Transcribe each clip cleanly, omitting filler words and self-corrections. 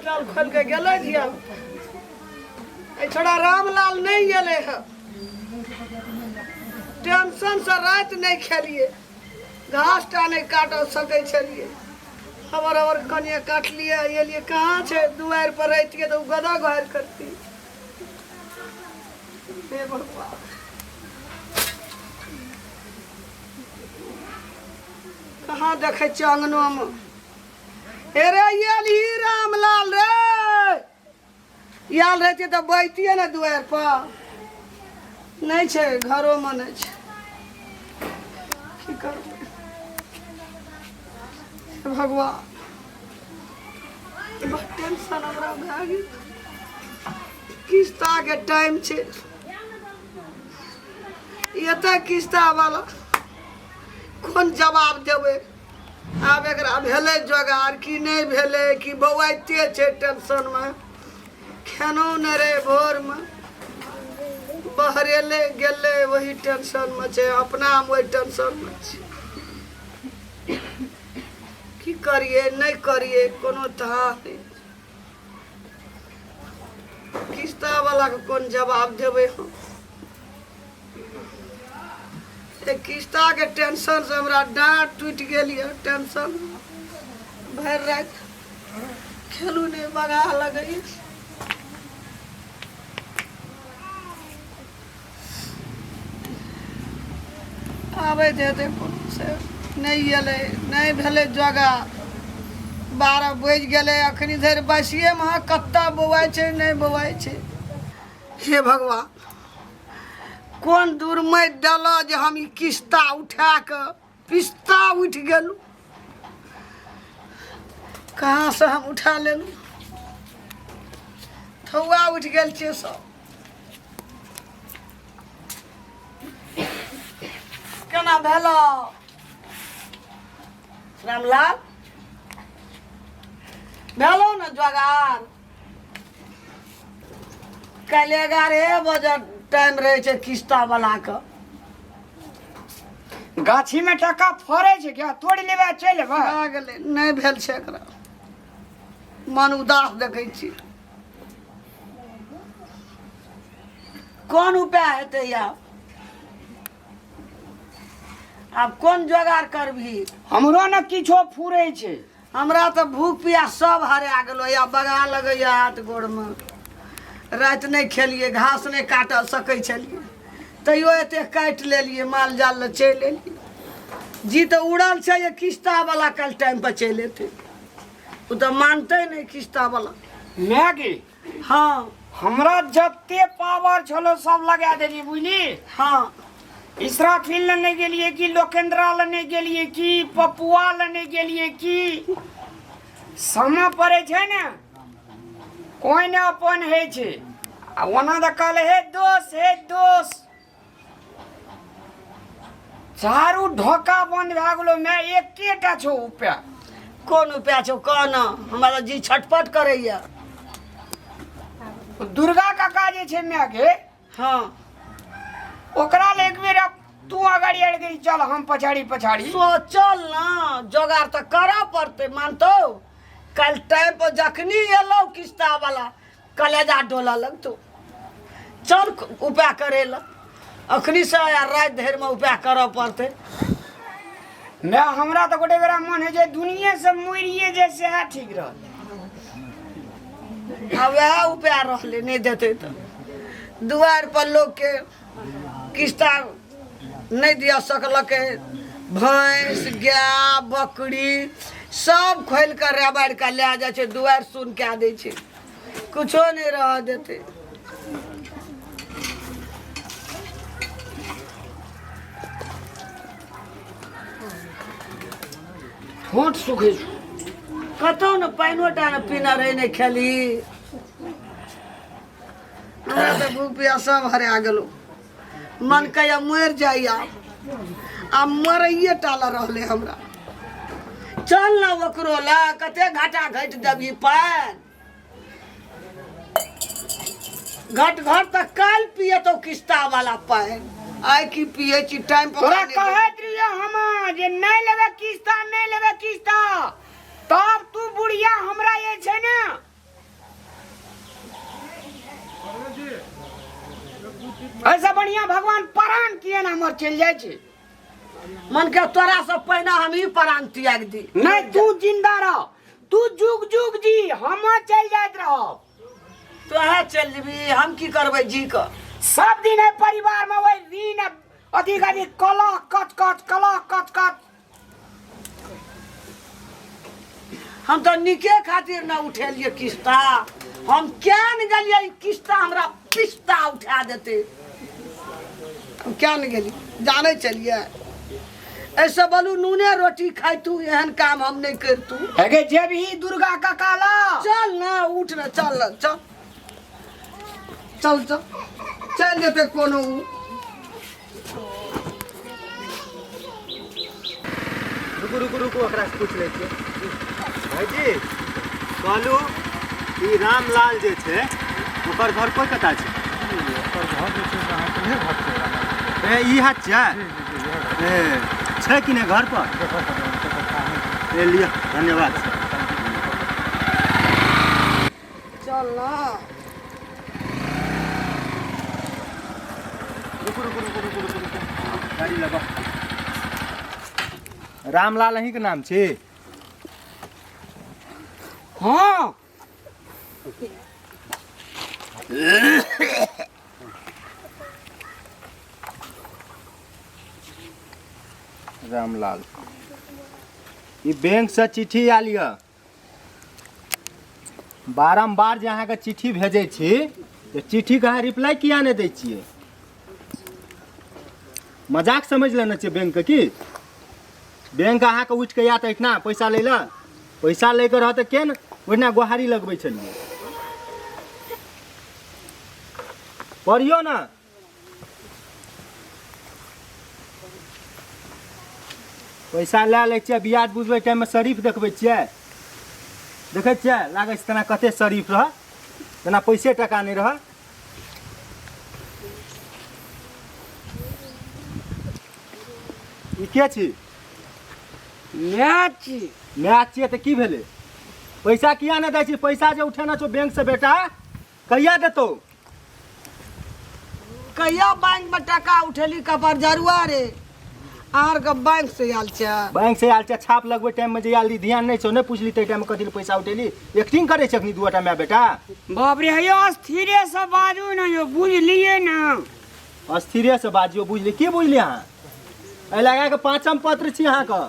जाल खोलि कऽ गेलै धिया एहि छोड़ा रामलाल नहि एलै हँ टेंशनसँ राति नहि खेलियै घास टा नहि काट सकै छलियै हमर हमर कनिए काटलियै एलियै कहाँ छै दुआरि पर रहितियै तऽ ओ गदा गोहारि करती हे भगवान कहाँ देखै छियै अङ्गनोमे हे रे आयल ही रामलाल रे आयल रहतियै तऽ बैठतियै ने दुआरि पर नहि छै घरोमे नहि छै की करबै हे भगवान बड़ टेंशन हमरा भए गेल किस्ताके टाइम छै एतऽ किस्ता वाला कोन जवाब देबै आब एकरा भेलै जोगार कि नहि भेलै कि बौआइते छै टेंशनमे खेनो नहि रहै भोरमे बहरेलै गेलै वही टेंशनमे छै अपना हम ओहि टेंशनमे छी की करियै नहि करियै कोनो थाह नहि किस्ता वालाके कोन जवाब देबै हम किस्ताके टेंशनसँ हमरा डाँट टूटि गेल यऽ टेंशन भरि राति खेलू नहि बगा लगैए आबैत हेतै कोनो से नहि एलै नहि भेलै जोगा 12 बाजि गेलै अखनी धरि बसिएमे अहाँ कतऽ बौआइ छै नहि बौआइ छै हे भगवान कोन दुर्मति देलऽ जे हम ई किस्ता उठा कऽ पिस्ता उठि गेलहुँ कहाँसँ हम उठा लेलहुँ थौआ उठि गेल छियै सब केना भेल रामलाल भेलौ ने जोगार काल्हि 11 बजे टाइम रहै छै किस्ता वाला के गाछी में टका फड़े छै क्या तोड़ि लेबै आ चलि एबै भए गेलै नहि भेल छै एकरा मन उदास देखै छी कोन उपाय हेतै आब आब कोन जोगाड़ करबही हमरो ने किछो फुरै छै हमरा तऽ भूख पियास सब हरा गेलो या बगा लगैया हाथ गोड़मे राति नहि खेलियै घास नहि काट सकै छलियै तैयो एते काटि लेलियै माल जाल लए चलि एलियै जी तऽ उड़ल छै जे किस्ता वाला काल्हि टाइम पर चलि एतै ओ तऽ मानतै नहि किस्ता वाला माय गे हँ हमरा जते पावर छलो सब लगा देलियै बुझली हँ इसराफिल लए नहि गेलियै कि लोकेन्द्रा लए नहि गेलियै कि पपुआ लए नहि गेलियै कि समय पड़ै छै ने कोइ ने अपन होइ छै आ ओना तऽ कहले हे दोस हे दोस चारू ढोका बंद भए गेलो मैं एकेटा छौ उपाय कोन उपाय छौ कह न हमरा तऽ जी छटपट करैया दुर्गा काका जे छै माय के हँ ओकरा ले एक बेर अब तू अगाड़ी आड़ि गेली चल हम पछाड़ी पछाड़ी सोचल न जोगाड़ तऽ करऽ पड़तै मानतौ काल्हि टाइम पर जखनी एलौ किस्ता वाला कलेजा डोलऽ लगतौ चल उपाय करे लए अखनी से आ राति धरिमे उपाय करऽ पड़तै माय हमरा तऽ गोटे बेरा मन होइ छै दुनिये से मरिए जे सएह ठीक रहत आ वएह उपाय रहलै नहि देतै तऽ दुआरि पर लोकके किस्ता नहि दिअ सकलकै भैंस गाय बकरी सब खोलि कऽ रबारि कऽ लए जाइ छै दुआरि सुन कए दै छै कुछो नहि रहऽ देतै ठोंठ सुखै छौ कतहु ने पानिओ टा ने पीना रहै नहि खेली हमरा तऽ भूख पियास सब हरा गेलौ मन कहैया मरि जाइ आब आब मरैये टा लए रहलै हमरा चल ने ओकरो लए कते घाटा घटि देबही पानि घट घर तऽ काल्हि पियतौ किस्ता वाला पानि आइ की पियै छी टाइम पर तोरा कहैत रहियो हम जे नहि लेबै किस्ता नहि लेबै किस्ता तब तू बुढ़िया हमरा जे छै ने पहिने भगवान प्राण किए ने हमर चलि जाइ छै। मन के तोरा से पहिने हम ही प्राण त्याग दी। नहीं, तू जिंदा रह, तू जुग जुग जी, हम चलि जाइत रहब। तोहे चलि जेबी, हम की करबै जी के? सब दिन है परिवार में वही ऋण अधिक अधिक कलह कच कच कलह कच कच। हम तो निके खातिर न उठेलिए किस्ता, हम क्या न गेलिए ई किस्ता हमरा पिस्ता उठा देते, हम क्या न गेली जाने चलिए। ऐसे बोलू नूने रोटी खाइतू, एहन काम हम नहीं करतू। हेगे जेबही दुर्गा काका ला। चल ना, उठ ना, चल ना, चल चल चल चल जेते कोनो उ। रुकू रुकू रुकू, ओकरा से पूछ लै छियै। भाईजी कहलू ई रामलाल जे छै ओकर घर कोई कता छै? ओकर घर जे छै से अहाँके इहे घर छै रामलाल। ए ई हाथ छै? जी जी जी, इहे घर। ए छै कि नहि घर पर? देखऽ पड़तै, हुनकर तऽ कामे छै। ए लिअ, धन्यवाद। चल ना। रुकू रुकू रुकू रुकू रुकू रुकू, गाड़ी लगाओ। रामलाल अहींके नाम छी? हाँ। रामलाल, ई बैंक से चिट्ठी आयल यऽ। बारम्बार जे अहाँके चिट्ठी भेजै छी तऽ चिट्ठीके अहाँ रिप्लाई किया नहि दै छियै? मजाक समझ लेने छियै बैंकके की? बैंक अहाँके उठि कऽ आयत एहिठिना पैसा लै लए? पैसा लैके रहत तऽ के ने ओहिना गोहारी लगबै छलियै? पढ़ियौ ने। पैसा लए लै छियै, ब्याज बुझबै टाइममे शरीफ देखबै छियै। देखै छियै, लागै छै तेना कते शरीफ रह, तेना पैसे टका नहि रह। ई के छी? माय छी। माय छियै तऽ की भेलै? पैसा किया नहि दै छी? पैसा जे उठेना छौ बैंक से बेटा, कहिया देतौ? कहिया बैंक में टका उठेली कपर जरुआ रे, आर के बैंक से आयल छै। बैंक से आयल छै, छाप लगबै टाइम में जे आयल ध्यान नहि छौ, नहि पुछली ताहि टाइम में कथी लए पैसा उठेली? एक्टिंग करै छै अखनी दूटा माय बेटा। बाप रे, हेयो अस्थिरे से बाजू ने यो, बुझलिए ना? अस्थिरे से बाजियो, बुझली? की बुझली अहाँ? एहि लगा के पाँचम पत्र छी अहाँके,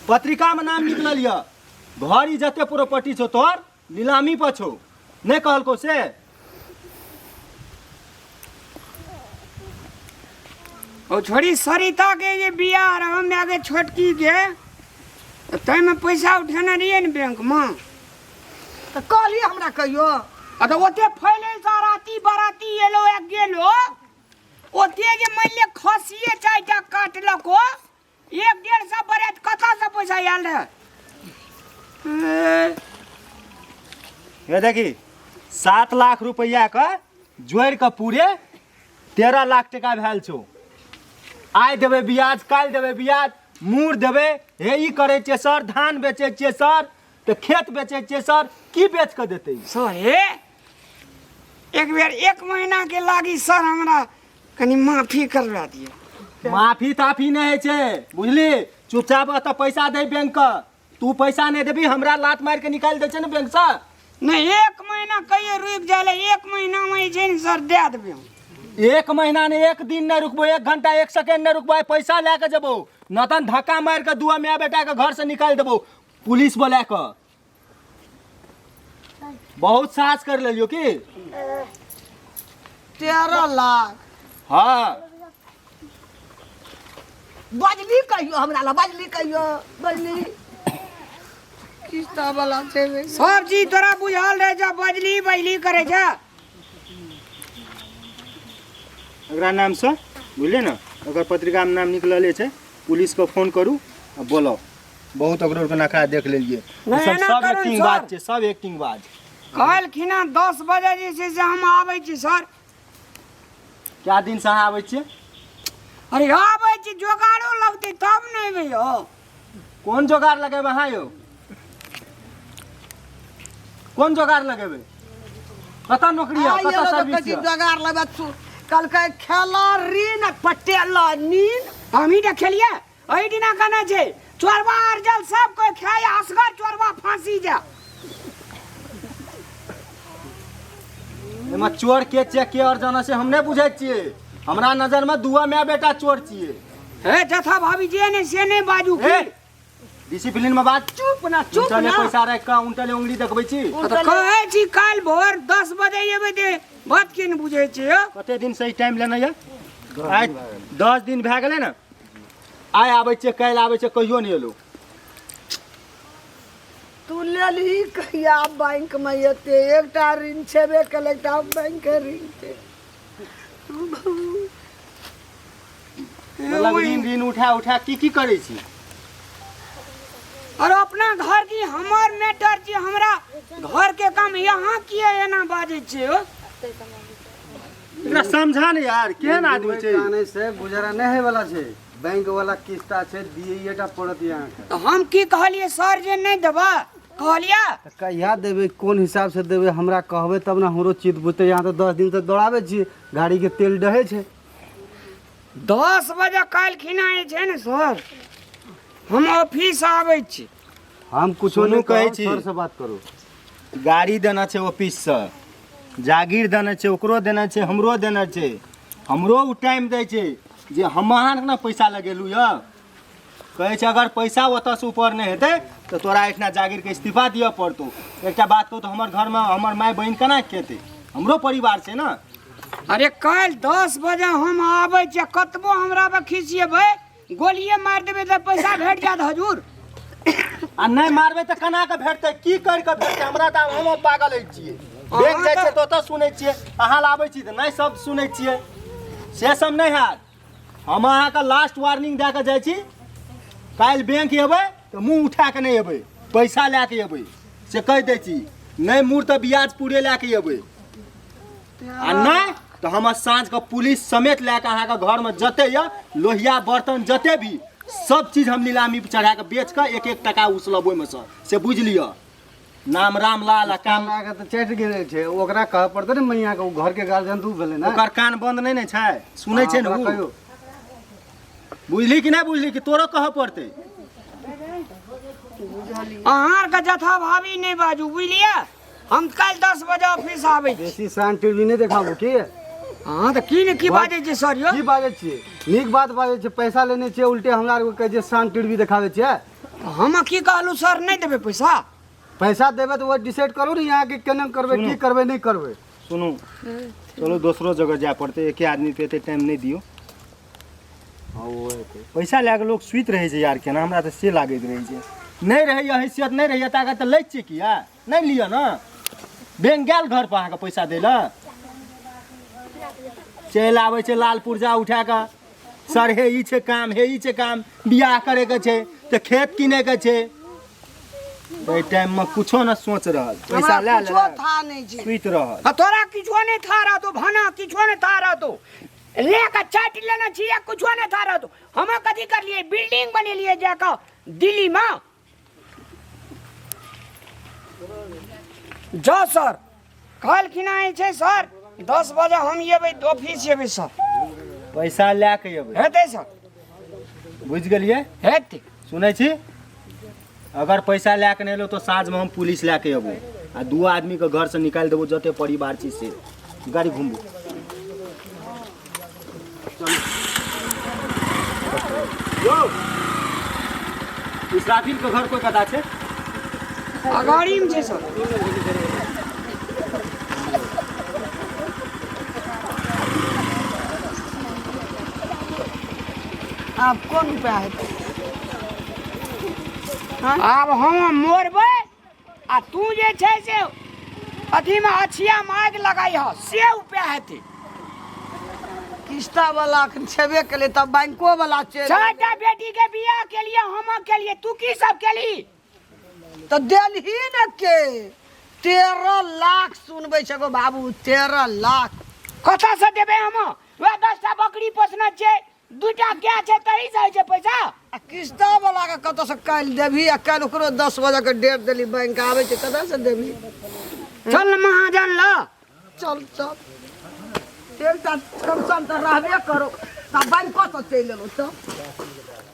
पत्रिका में नाम निकलल यऽ। घर ई जते प्रॉपर्टी छौ तोहर नीलामी पर छौ, नहि कहलकौ से? ओ छोड़ी सरिता के जे बियाह रह माय के छोटकी के, ताहिमे पैसा उठेने रहियै ने बैंक में। तऽ कहलियै हमरा कहियो। आ तऽ ओते फैले सा राती बाराती एलो आ गेलो, ओते जे मानि लिअ खसिए 4टा काटलको, 1-1.5 बरात कतऽसँ पैसा आयल रहै? हे देखी, 7 लाख रुपैआ के जोड़ि कऽ पूरे 13 लाख टका भेल छौ। आइ देबै ब्याज, काल्हि देबै ब्याज, मूर देबै, हे ई करै छियै सर, धान बेचै छियै सर, तऽ खेत बेचै छियै सर, की बेच कऽ देतै? सर हे, एक बेर 1 महीना के लागी सर, हमरा कनि माफी करवा दिअ। माफी ताफी नहि होइ छै, बुझली? चुपचाप एतऽ पैसा दे बैंक के। तू पैसा नहि देबी, हमरा लात मारि के निकालि दै छै ने बैंक से। नहि, 1 महीना कहियो रुकि जाय ले, 1 महीना में जे छै ने सर दए देबै हम। 1 महीना नहि, 1 दिन नहि रुकबो, 1 घंटा 1 सेकेंड नहि रुकबो। आइ पैसा लए के जेबो, नतन धक्का मारि के दुआ माय बेटा के घर से निकालि देबो पुलिस बोला के। बहुत साहस कर लेलियो की? 13 लाख। हाँ। बजली कहियो हमरा ला, बजली कहियो, बजली किस्ता वाला छै बे। सब चीज तोरा बुझल रहे छै, बजली बजली करे छै। एकरा नाम से बुझलियै ने, ओकर पत्रिका में नाम निकलले छै। पुलिस के फोन करू आ बोलाउ। बहुत ओकरो के नखरा देख लेलियै। नहि, सब एना सब करू एक्टिंग सर। बाज छै, सब एक्टिंग बाज। काल्हि खिना 10 बजे जे छै से हम आबै छी सर। क्या दिन से अहाँ आबै छियै? अरे आबै छी, जोगाड़ो लगतै तब ने एबै यौ। कोन जोगाड़ लगेबै अहाँ यौ? कोन जोगाड़ लगेबै? कतऽ नौकरी यऽ, आइ कतऽ एलहुँ तऽ सर्विस कहै छी यऽ? जोगाड़ लगबै, कहलकै खेला ऋण आ पटेला नीन। हमही तऽ खेलियै एहि दिना कहने छै चोरबा अर्जल सब कोई खाय असगर चोरबा फांसी जा। एहिमे चोर के छियै के और जाना से हम नहि बुझै छियै। हमरा नजर में दुआ माय बेटा चोर छियै। हे जथा भाभी जे ने से नहि बाजू की। ए, डिसिप्लिन में बात। चुप ना चुप उनटले ना। पैसा राखि कऽ उनटले उंगली देखबै छी। तऽ कहै छी काल्हि भोर 10 बजे एबै ते बात के नहि बुझै छियै यौ? कते दिन से टाइम लेने यऽ? आइ 10 दिन भए गेलै ने। आइ आबै छियै काल्हि आबै छियै कहियो नहि एलहुँ। तू लेलही कहिया बैंक में एते? एकटा ऋण छेबे केलै, एकटा बैंक के ऋण छै। मतलब ऋण ऋण उठा उठा की की करै छी? और अपना घर की हमर मैटर छी, हमरा घर के काम यहाँ किया एना बाजै छियै यौ? एकरा समझा ने यार, केहन आदमी छै? कानै से गुजारा नहि होय वाला छै। बैंक वाला किस्ता छै, दियैये टा पड़त अहाँके। तऽ हम की कहलियै सर जे नहि देबै कहलियै? तऽ कहिया देबै, कोन हिसाब से देबै, हमरा कहबै तब ने हमरो चित बुझतै। यहाँ तऽ 10 दिन से दौड़ाबै छी, गाड़ी के तेल डहै छै। 10 बजे काल्हि खिना जे छै ने सर, हम ऑफिस आबै छी। हम कुछो सुनू नहि कहै कहब, छी। सर से बात करू। गाड़ी देना छै ऑफिस से, जागीर देना छै, ओकरो देना छै, हमरो देना छै। हमरो ओ टाइम दै छै जे हम अहाँके ने पैसा लगेलहुँ यऽ। कहै छै अगर पैसा ओतऽसँ ऊपर नहि हेतै तऽ तोरा एहिठिना जागीरके इस्तीफा दिअ पड़तौ। एकटा बात कहू तऽ हमर घरमे हमर माय बहिन केना खेतै? हमरो परिवार छै ने। अरे काल्हि 10 बजे हम आबै छियै, कतबो हमरा पर खिसिएबै गोलिए मारि देबै तऽ पैसा भेट जायत हजूर। आ नहि मारबै तऽ केना कऽ भेटतै, की करि कऽ भेटतै? हमरा तऽ हम पागल होइ छियै। बैंक जाइ छियै तऽ ओतऽ सुनै छियै, अहाँ लाबै छी तऽ नहि सब सुनै छियै। से सब नहि हैत। हम अहाँके लास्ट वार्निंग दए कऽ जाइ छी, काल्हि बैंक एबै तऽ मुँह उठा कऽ नहि एबै, पैसा लए कऽ एबै से कहि दै छी। नहि मूर तऽ ब्याज पूरे लए कऽ एबै, आ नहि तऽ हम साँझ कऽ पुलिस समेत लए कऽ अहाँके घरमे जते यऽ लोहिया बर्तन जते भी सब चीज हम नीलामी पर चढ़ा कऽ बेच कऽ एक एक टका उसलब ओहिमे सँ, से बुझि लिअ। नाम रामलाल आ काम हमरा के तऽ चटि गेल छै, ओकरा कहऽ पड़तै ने मैया के, ओ घर के गार्जियन तू भेलै ने। ओकर कान बंद नहि ने छै, सुनै छै ने ओकरा उ। कहियौ। बुझली कि नहि बुझली कि तोरो कहऽ पड़तै? अहाँ आरके जथा भाभी नहि बाजू बुझलियै। हम काल्हि 10 बजे ऑफिस आबै छी। बेसी शान टीवी नहि देखाबू की? अहाँ तऽ की ने की बाजै छियै सर यौ? की बाजै छियै? नीक बात बाजै छियै, पैसा लेने छियै उल्टे हमरा आरके कहै छियै शान टीवी देखाबै छियै। हम की कहलहुँ सर नहि देबै पैसा? पैसा देबै तऽ ओ डिसाइड करू ने यहाँ के केना करबै, की करबै नहि करबै। सुनू, चलू दोसरो जगह जाय पड़तै, एके आदमी पे एते टाइम नहि दियौ। हँ, ओ हेतै। पैसा लए कऽ लोक सुति रहै छै यार केना, हमरा तऽ से लागैत रहै छै। नहि रहैए हैसियत, नहि रहैए ताकत तऽ लै छियै किया? नहि लिअ ने। बैंक गेल घर पर अहाँके पैसा दै लए? चलि आबै छै लाल पुर्जा उठा कऽ, सर हे ई छै काम, हे ई छै काम, बियाह करैके छै तऽ खेत किनैके छै। एहि टाइममे कुछो न सोच रहल, पैसा हमरा लए कुछो लेलक, था नहि छै। सुति रहल। आ तोरा किछो नहि था रहतो भाना, किछो नहि था रहतो, ले के चाटि लेने छियै, कुछो नहि था रहतो। हम कथी करलियै, बिल्डिंग बनेलियै जाकऽ दिल्ली में। जाओ सर, काल्हि खिना जे छै सर 10 बजे हम एबै, ऑफिस एबै सर। पैसा लए कऽ एबै। हेतै सर। बुझि गेलियै? हेतै। सुनै छी, अगर पैसा लए कऽ नहि एलहुँ तऽ साँझमे हम पुलिस लए कऽ एबो आ 2 आदमीके घरसँ निकालि देबो, जते परिवार छी से। गाड़ी घुमबू। यौ, इसराफिल के घर कोई कता छै? अगाड़ी में छै सर। आब कोन उपाय हेतै? आब हम मोरबै आ तू जे छै से अथीमे अछिया मागि लगाइ ह, से उपाय हेतै। किस्ता वाला अखन छेबे केलै, तब बैंको वाला चलि 4टा बेटी के बियाह केलिए, हम केलिए, तू की सब केली? तऽ देलही ने के 13 लाख सुनबै छै गो बाबू, 13 लाख। कतऽ से देबै हम? वएह 10टा बकरी पोसने छियै, 2टा गाय छै, तही से होइ छै पैसा। आ किस्ता वाला के कतऽ से काल्हि देबही? आ काल्हि ओकरो 10 बजे के डेट देली, बैंक आबै छै, कतऽ से देबही? चल न महाजन ल। चल चल। एकटा टेंशन तऽ रहबे करो। तऽ बैंको से चलि एलहुँ। तऽ